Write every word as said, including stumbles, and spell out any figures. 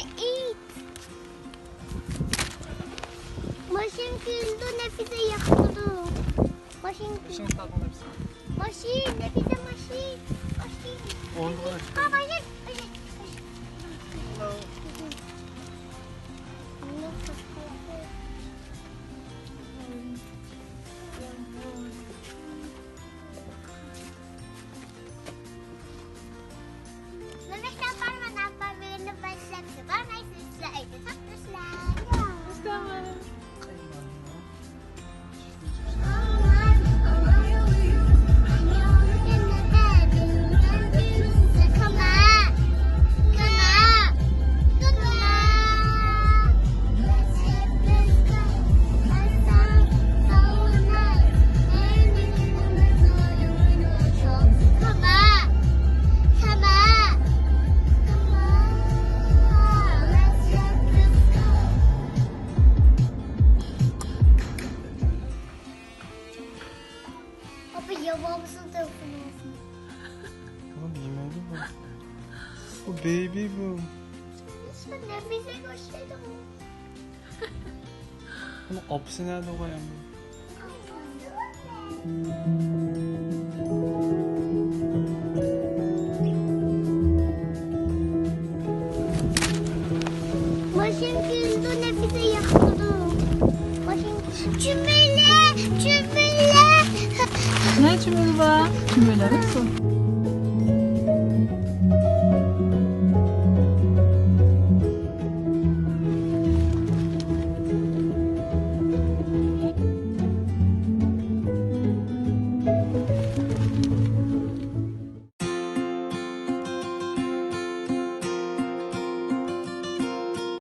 Eat. ماشىنا كېلىدۇ، نەپىسە ياقتۇرىدۇ. ماشىنا كېلىدۇ. ماشىنا كېلىدۇ، نەپىسە. ماشىنا، نەپىسە، ماشىنا، ماشىنا. ئورنىغا. ھا، ماشىنا. ماشىنا. مەمەت ئاپام، مەن ئاپام بىلەن باشلاپ بارمايسىز، سىلەر ئۆيدە ساقلىسىلەر. تامام. ئاپا، ياۋا بولسۇن، تېلېفون ئالسۇن. ئۇ يېمەيدۇ بۇ. بۇ بېيبى بۇ. نەپىسەگە ئوخشايدۇ بۇ. بۇنىڭ ئاپىسى نەدە قويامدۇ؟ ماشىنا كېلىدۇ، نەپىسە ياقتۇرىدۇ. ماشىنا، چۈمۈلە، چۈمۈلە. نە چۈمۈلە بار؟ چۈمۈلە يوق.